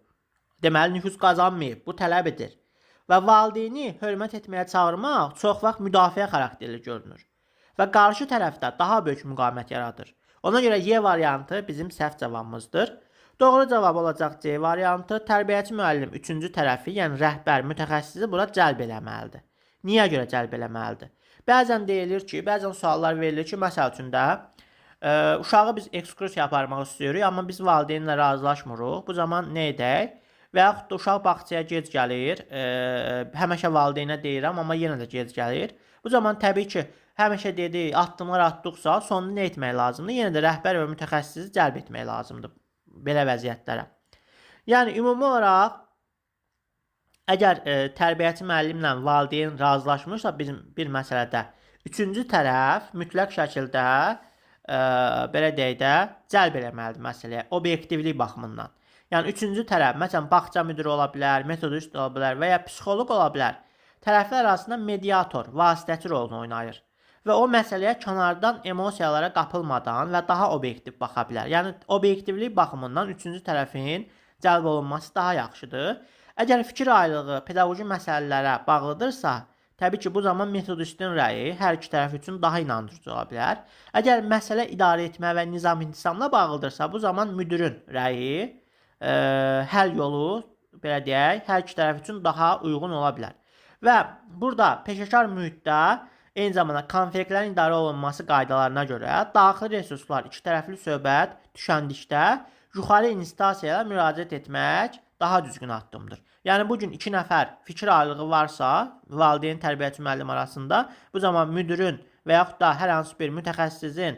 Deməli, nüfuz qazanmayıb, bu tələb edir. Və valideyni hörmət etməyə çağırmaq çox vaxt müdafiə xarakterli görünür və qarşı tərəfdə daha böyük müqavimət yaradır. Ona görə Y variantı bizim səhv cavabımızdır. Doğru cavab olacaq C variantı. Tərbiyəçi müəllim üçüncü tərəfi, yəni rəhbər, mütəxəssisi bura cəlb eləməlidir. Niyə görə cəlb eləməlidir? Bəzən deyilir ki, bəzən suallar verilir ki, məsəl üçün də uşağı biz ekskursiya aparmaq istəyirik, amma biz valideynlə razılaşmırıq. Bu zaman nə edək? Və yaxud da uşaq bağçaya gec gəlir, həmişə valideynə deyirəm, amma yenə də gec gəlir. Bu zaman təbii ki, həmişə dedik, addımlar atdıqsa, sonunda nə etmək lazımdır? Yenə də rəhbər və mütəxəssisi cəlb etmək lazımdır belə vəziyyətlərə. Yəni, ümumi olaraq, əgər tərbiyəçi müəllimlə valideyn razılaşmırsa bir məsələdə, üçüncü tərəf mütləq şəkildə, belə deyək də, cəlb eləməlidir məsələyə, obyektivlik baxımından. Yəni, üçüncü tərəf, məsələn, bağça müdiri ola bilər, metodist ola bilər və ya psixoloq ola bilər. Tərəflər arasında mediator, vasitəçi rolunu oynayır və o məsələyə kənardan emosiyalara qapılmadan və daha obyektiv baxa bilər. Yəni, obyektivlik baxımından üçüncü tərəfin cəlb olunması daha yaxşıdır. Əgər fikir ayrılığı pedaqoji məsələlərə bağlıdırsa, təbii ki, bu zaman metodistin rəyi hər iki tərəf üçün daha inandırıcı ola bilər. Əgər məsələ idarə etmə və nizam-intizamla bağlıdırsa, bu zaman müdirin rəyi, həll yolu, belə deyək, hər iki tərəf üçün daha uyğun ola bilər. Və burada peşəkar mühitdə eyni zamanda konfliktlərin idarə olunması qaydalarına görə daxili resurslar, iki tərəfli söhbət düşəndikdə yuxarı instansiyaya müraciət etmək daha düzgün addımdır. Yəni, bugün iki nəfər fikir ayrılığı varsa, valideyn, tərbiyəçi müəllim arasında, bu zaman müdirin və yaxud da hər hansı bir mütəxəssisin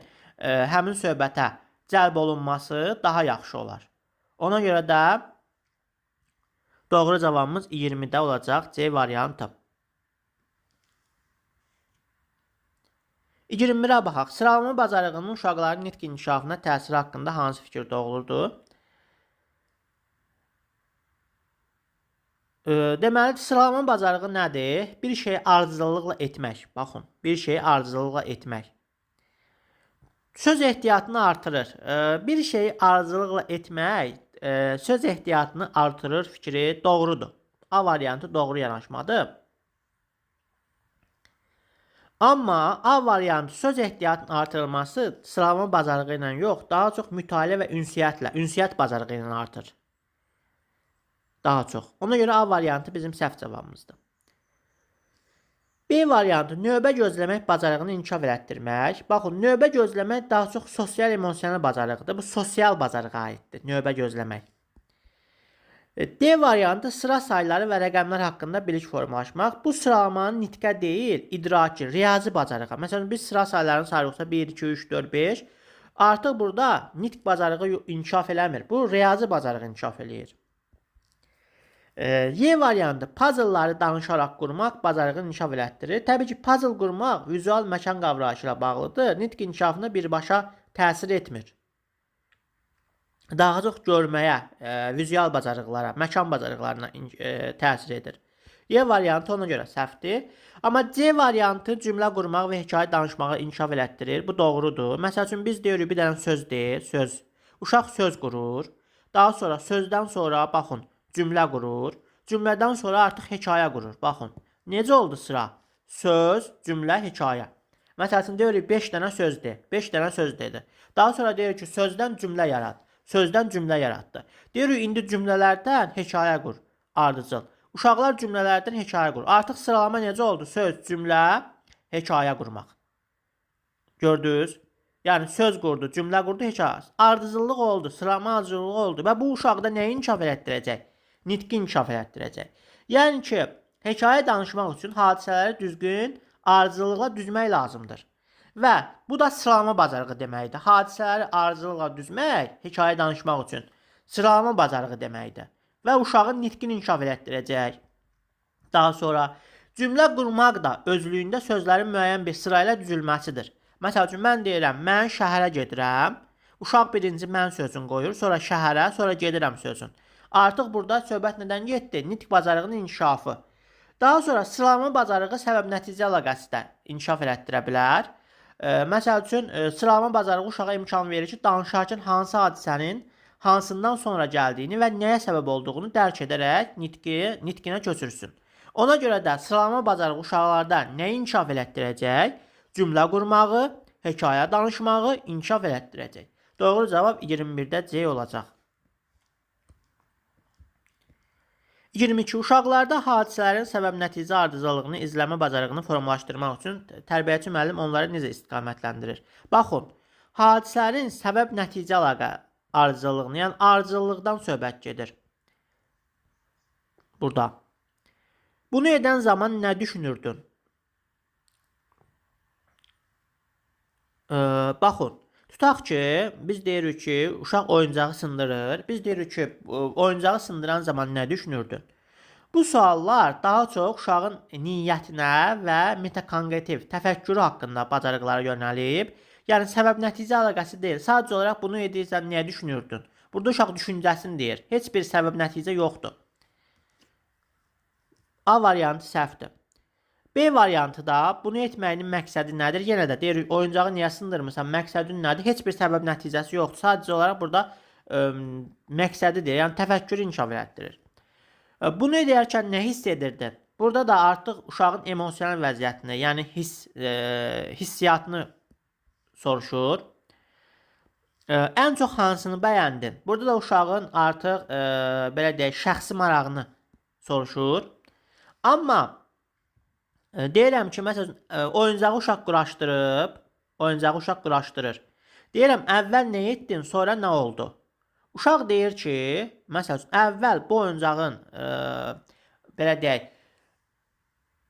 həmin söhbətə cəlb olunması daha yaxşı olar. Ona görə də doğru cavabımız 20-də olacaq C variantı. 21-ə baxaq. Sıralama bacarığının uşaqların nitq inkişafına təsiri haqqında hansı fikir doğrudur? Deməli, sıralama bacarığı nədir? Bir şeyi ardıcıllıqla etmək. Baxın, bir şeyi ardıcıllıqla etmək. Söz ehtiyatını artırır. Bir şeyi ardıcıllıqla etmək söz ehtiyatını artırır fikri doğrudur. A variantı doğru yanaşmadır. Amma A variantı söz ehtiyatının artırılması sıralama bacarığı ilə yox, daha çox mütaliə və ünsiyyətlə, ünsiyyət bacarığı ilə artır. Daha çox. Ona görə A variantı bizim səhv cavabımızdır. B variantı növbə gözləmək bacarığını inkişaf elətdirmək. Baxın, növbə gözləmək daha çox sosial emosional bacarıqdır. Bu sosial bacarığa aiddir, növbə gözləmək. D variantı sıra sayları və rəqəmlər haqqında bilik formalaşmaq. Bu sıralamanın nitqə deyil, idraki, riyazi bacarığa. Məsələn, biz sıra saylarını sayırıqsa 1, 2, 3, 4, 5. Artıq burada nitq bacarığı inkişaf eləmir. Bu riyazi bacarığı inkişaf eləyir. Y variantı puzzleları danışaraq qurmaq bacarığını inkişaf elətdirir. Təbii ki, puzzle qurmaq vizual məkan qavrayışı ilə bağlıdır. Nitq inkişafına birbaşa təsir etmir. Daha çox görməyə, vizual bacarıqlara, məkan bacarıqlarına təsir edir. Y variantı ona görə səhvdir. Amma C variantı cümlə qurmaq və hekayə danışmağı inkişaf elətdirir. Bu doğrudur. Məsəl üçün biz deyirik bir dənə söz deyir, söz. Uşaq söz qurur. Daha sonra sözdən sonra baxın, cümlə qurur. Cümlədən sonra artıq hekayə qurur. Baxın, necə oldu sıra? Söz, cümlə, hekayə. Məsəl üçün deyirik 5 dənə söz de. 5 dənə söz dedi. Daha sonra deyirik ki, sözdən cümlə yarat. Sözdən cümlə yaratdı. Deyirik indi cümlələrdən hekayə qur. Ardıcıl. Uşaqlar cümlələrdən hekayə qurur. Artıq sıralama necə oldu? Söz, cümlə, hekayə qurmaq. Gördünüz? Yəni söz qurdu, cümlə qurdu, hekayə. Ardıcıllıq oldu, sıralama ardıcıllığı oldu və bu uşaqda nəyi inkişaf elətdirəcək? Nitqi inkişaf elətdirəcək. Yəni ki, hekayə danışmaq üçün hadisələri düzgün ardıcıllıqla düzmək lazımdır. Və bu da sıralama bacarığı deməkdir. Hadisələri ardıcıllıqla düzmək hekayə danışmaq üçün sıralama bacarığı deməkdir. Və uşağın nitqini inkişaf elətdirəcək. Daha sonra cümlə qurmaq da özlüyündə sözlərin müəyyən bir sırayla düzülməsidir. Məsəl üçün mən deyirəm, mən şəhərə gedirəm. Uşaq birinci mən sözünü qoyur, sonra şəhərə, sonra gedirəm sözün. Artıq burada söhbət nədən getdi? Nitq bacarığının inkişafı. Daha sonra sıralama bacarığı səbəb-nəticə əlaqəsi də inkişaf elətdirə bilər. Məsəl üçün sıralama bacarığı uşağa imkan verir ki, danışarkən hansı hadisənin hansından sonra gəldiyini və nəyə səbəb olduğunu dərk edərək nitqinə köçürsün. Ona görə də sıralama bacarığı uşaqlarda nəyi inkişaf elətdirəcək? Cümlə qurmağı, hekayə danışmağı inkişaf elətdirəcək. Doğru cavab 21-də C olacaq. 22. Uşaqlarda hadisələrin səbəb-nəticə ardıcıllığını izləmə bacarığını formalaşdırmaq üçün tərbiyəçi müəllim onları necə istiqamətləndirir? Baxın, hadisələrin səbəb-nəticə əlaqə ardıcıllığını, yəni ardıcıllıqdan söhbət gedir. Burada. Bunu edən zaman nə düşünürdün? Baxın, tutaq ki, biz deyirik ki, uşaq oyuncağı sındırır. Biz deyirik ki, oyuncağı sındıran zaman nə düşünürdün? Bu suallar daha çox uşağın niyyətinə və metakognitiv təfəkkürü haqqında bacarıqlara yönəlib. Yəni səbəb-nəticə əlaqəsi deyil. Sadəcə olaraq bunu edirsən, niyə düşünürdün? Burada uşaq düşüncəsini deyir. Heç bir səbəb-nəticə yoxdur. A variantı səhvdir. B variantı da bunu etməyinin məqsədi nədir? Yenə də deyirik, oyuncağı niyə sındırmısan? Məqsədin nədir? Heç bir səbəb-nəticəsi yoxdur. Sadəcə olaraq burada məqsədi deyir. Yəni təfəkkürü inkişaf elətdirir. Bunu edərkən nə hiss edirdin? Burada da artıq uşağın emosional vəziyyətini, yəni hissiyatını soruşur. Ən çox hansını bəyəndin? Burada da uşağın artıq belə deyək, şəxsi marağını soruşur. Amma deyirəm ki, məsələn, oyuncağı uşaq quraşdırıb, oyuncağı uşaq quraşdırır. Deyirəm, əvvəl nə etdin, sonra nə oldu? Uşaq deyir ki, məsəl üçün, əvvəl bu oyuncağın, belə deyək,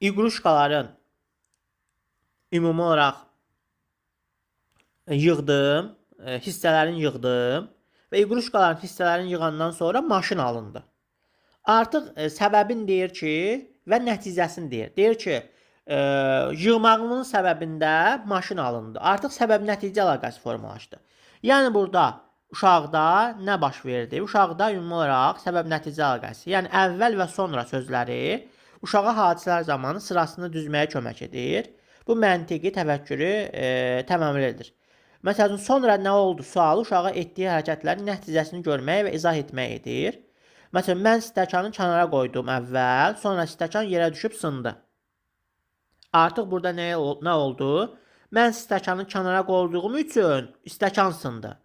iqruşkaların ümumi olaraq yığdım, hissələrini yığdım və iqruşkaların hissələrini yığandan sonra maşın alındı. Artıq səbəbin deyir ki, və nəticəsini deyir. Deyir ki, yığmağımın səbəbində maşın alındı. Artıq səbəb-nəticə əlaqəsi formalaşdı. Yəni burada uşaqda nə baş verdi? Uşaqda ümumi olaraq səbəb-nəticə əlaqəsi, yəni əvvəl və sonra sözləri uşağa hadisələr zamanı sırasını düzməyə kömək edir. Bu məntiqi təfəkkürü təməmmül edir. Məsəl üçün, sonra nə oldu sualı uşağa etdiyi hərəkətlərin nəticəsini görməyə və izah etməyə edir. Məsələn, mən stəkanı kənara qoydum əvvəl, sonra stəkan yerə düşüb sındı. Artıq burada nə oldu? Mən stəkanı kənara qoyduğum üçün stəkan sındı.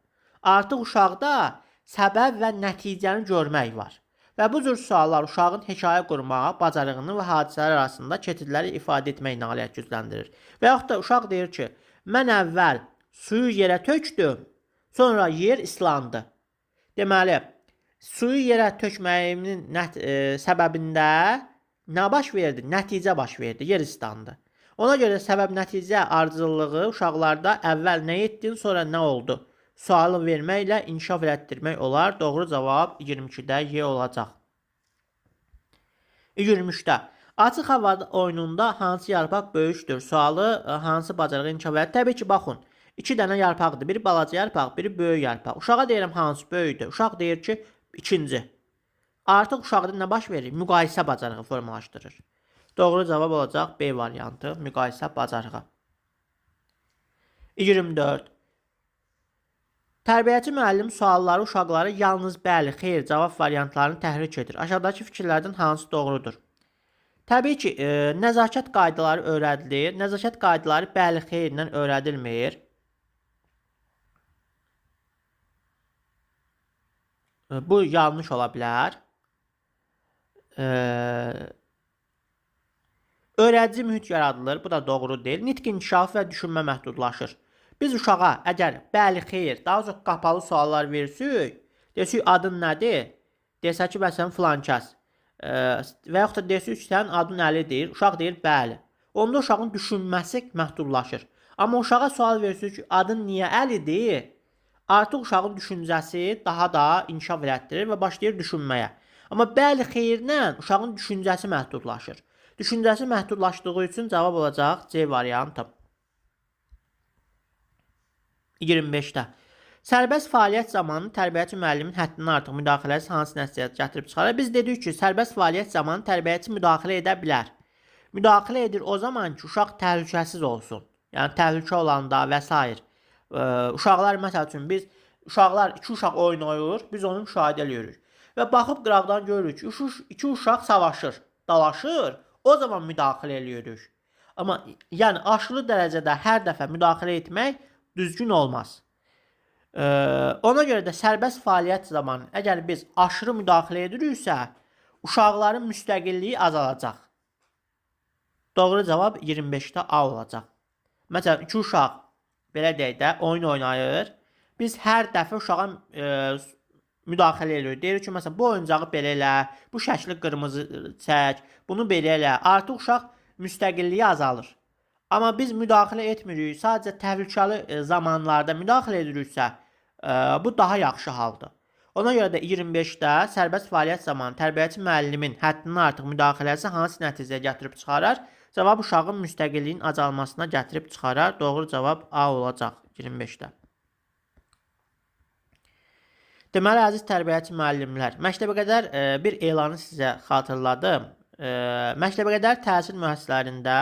Artıq uşaqda səbəb və nəticəni görmək var. Və bu cür suallar uşağın hekayə qurmağa, bacarığını və hadisələr arasında keçidləri ifadə etmək nailiyyət gücləndirir. Və yaxud da uşaq deyir ki, mən əvvəl suyu yerə tökdüm, sonra yer islandı. Deməli, suyu yerə tökməyimin səbəbində nə baş verdi? Nəticə baş verdi, yer islandı. Ona görə səbəb-nəticə ardıcıllığı uşaqlarda əvvəl nə etdin, sonra nə oldu? Sualı verməklə inkişaf elətdirmək olar. Doğru cavab 22-də Y olacaq. 23-də açıq hava oyununda hansı yarpaq böyükdür? Sualı hansı bacarığı inkişaf edir? Təbii ki, baxın. 2 dənə yarpaqdır. Biri balaca yarpaq, biri böyük yarpaq. Uşağa deyirəm hansı böyükdür? Uşaq deyir ki, ikinci. Artıq uşaqda nə baş verir? Müqayisə bacarığı formalaşdırır. Doğru cavab olacaq B variantı, müqayisə bacarığı. 24. Tərbiyəçi müəllim sualları uşaqlara yalnız bəli, xeyr cavab variantlarını təhrik edir. Aşağıdakı fikirlərdən hansı doğrudur? Təbii ki, nəzakət qaydaları öyrədilir. Nəzakət qaydaları bəli, xeyirlə öyrədilmir. Bu yanlış ola bilər. Öyrədici mühit yaradılır. Bu da doğru deyil. Nitq inkişafı və düşünmə məhdudlaşır. Biz uşağa əgər bəli, xeyir, daha çox qapalı suallar versək, desək adın nədir? Desə ki, məsələn, filan kəs. Və yaxud da desək ki, sənin adın Əlidir. Uşaq deyir, bəli. Onda uşağın düşünməsi məhdudlaşır. Amma uşağa sual versək ki, adın niyə Əlidir? Artıq uşağın düşüncəsi daha da inkişaf elətdirir və başlayır düşünməyə. Amma bəli, xeyirlə uşağın düşüncəsi məhdudlaşır. Düşüncəsi məhdudlaşdığı üçün cavab olacaq C variantı. 25-də. Sərbəst fəaliyyət zamanı tərbiyəçi müəllimin həddindən artıq müdaxiləsi hansı nəticəyə gətirib çıxarır? Biz dedik ki, sərbəst fəaliyyət zamanı tərbiyəçi müdaxilə edə bilər. Müdaxilə edir o zaman ki, uşaq təhlükəsiz olsun. Yəni təhlükə olanda və s. Uşaqlar, məsəl üçün, biz uşaqlar, iki uşaq oyun oynayır, biz onu müşahidə edirik. Və baxıb qıraqdan görürük ki, iki uşaq savaşır, dalaşır, o zaman müdaxilə edirik. Amma yəni aşırı dərəcədə hər dəfə müdaxilə etmək düzgün olmaz. Ona görə də sərbəst fəaliyyət zamanı əgər biz aşırı müdaxilə ediriksə, uşaqların müstəqilliyi azalacaq. Doğru cavab 25-də A olacaq. Məsələn, iki uşaq belə deyək də oyun oynayır. Biz hər dəfə uşağa müdaxilə edirik. Deyirik ki, məsələn, bu oyuncağı belə elə, bu şəkli qırmızı çək, bunu belə elə. Artıq uşaq müstəqilliyi azalır. Amma biz müdaxilə etmirik, sadəcə təhlükəli zamanlarda müdaxilə ediriksə, bu daha yaxşı haldır. Ona görə də 25-də sərbəst fəaliyyət zamanı tərbiyəçi müəllimin həddindən artıq müdaxiləsi hansı nəticəyə gətirib çıxarar? Cavab uşağın müstəqilliyinin azalmasına gətirib çıxarar. Doğru cavab A olacaq 25-də. Deməli, əziz tərbiyəçi müəllimlər, məktəbəqədər bir elanı sizə xatırladım. Məktəbəqədər təhsil müəssisələrində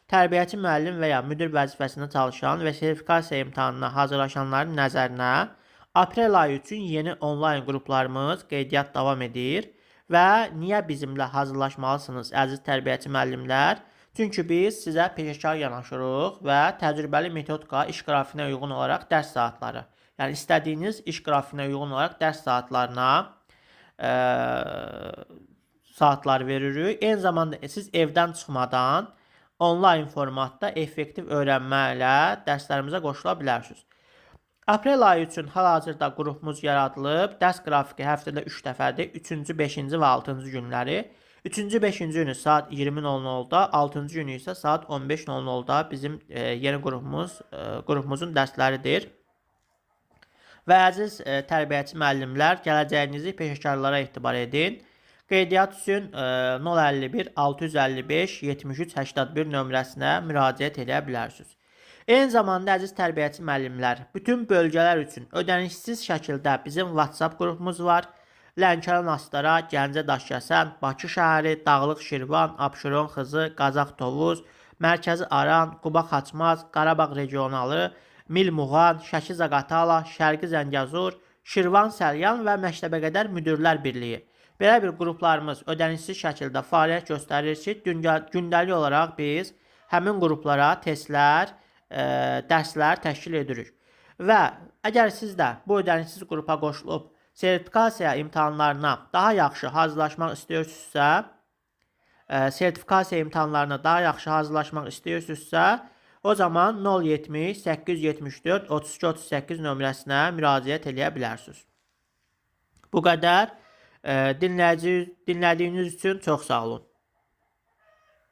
tərbiyəçi müəllim və ya müdir vəzifəsində çalışan və sertifikasiya imtahanına hazırlaşanların nəzərinə aprel ayı üçün yeni onlayn qruplarımız qeydiyyat davam edir. Və niyə bizimlə hazırlaşmalısınız, əziz tərbiyəçi müəllimlər? Çünki biz sizə peşəkar yanaşırıq və təcrübəli metodika iş qrafikinə uyğun olaraq dərs saatları, yəni istədiyiniz iş qrafikinə uyğun olaraq dərs saatlarına saatlar veririk. Eyni zamanda siz evdən çıxmadan onlayn formatda effektiv öyrənmə ilə dərslərimizə qoşula bilərsiniz. Aprel ayı üçün hal-hazırda qrupumuz yaradılıb. Dərs qrafiki həftədə 3 dəfədir. 3-cü, 5-ci və 6-cı günləri. 3-cü, 5-ci günü saat 20:00-da, 6-cı günü isə saat 15:00-da bizim yeni qrupumuzun dərsləridir. Və əziz tərbiyəçi müəllimlər, gələcəyinizi peşəkarlara etibar edin. Qeydiyyat üçün 051 655 73 81 nömrəsinə müraciət edə bilərsiniz. Eyni zamanda əziz tərbiyəçi müəllimlər, bütün bölgələr üçün ödənişsiz şəkildə bizim WhatsApp qrupumuz var. Lənkəran, Astara, Gəncə, Daşkəsən, Bakı şəhəri, Dağlıq, Şirvan, Abşeron, Xızı, Qazax, Tovuz, Mərkəzi Aran, Quba, Xaçmaz, Qarabağ regionalı, Mil Muğan, Şəki, Zaqatala, Şərqi Zəngəzur, Şirvan, Səlyan və Məktəbəqədər Müdirlər Birliyi. Belə bir qruplarımız ödənişsiz şəkildə fəaliyyət göstərir ki, gündəlik olaraq biz həmin qruplara testlər, dərslər təşkil edirik. Və əgər siz də bu ödənişsiz qrupa qoşulub sertifikasiya imtahanlarına daha yaxşı hazırlaşmaq istəyirsinizsə, o zaman 070 874 32 38 nömrəsinə müraciət eləyə bilərsiniz. Bu qədər. Dinlədiyiniz üçün çox sağ olun.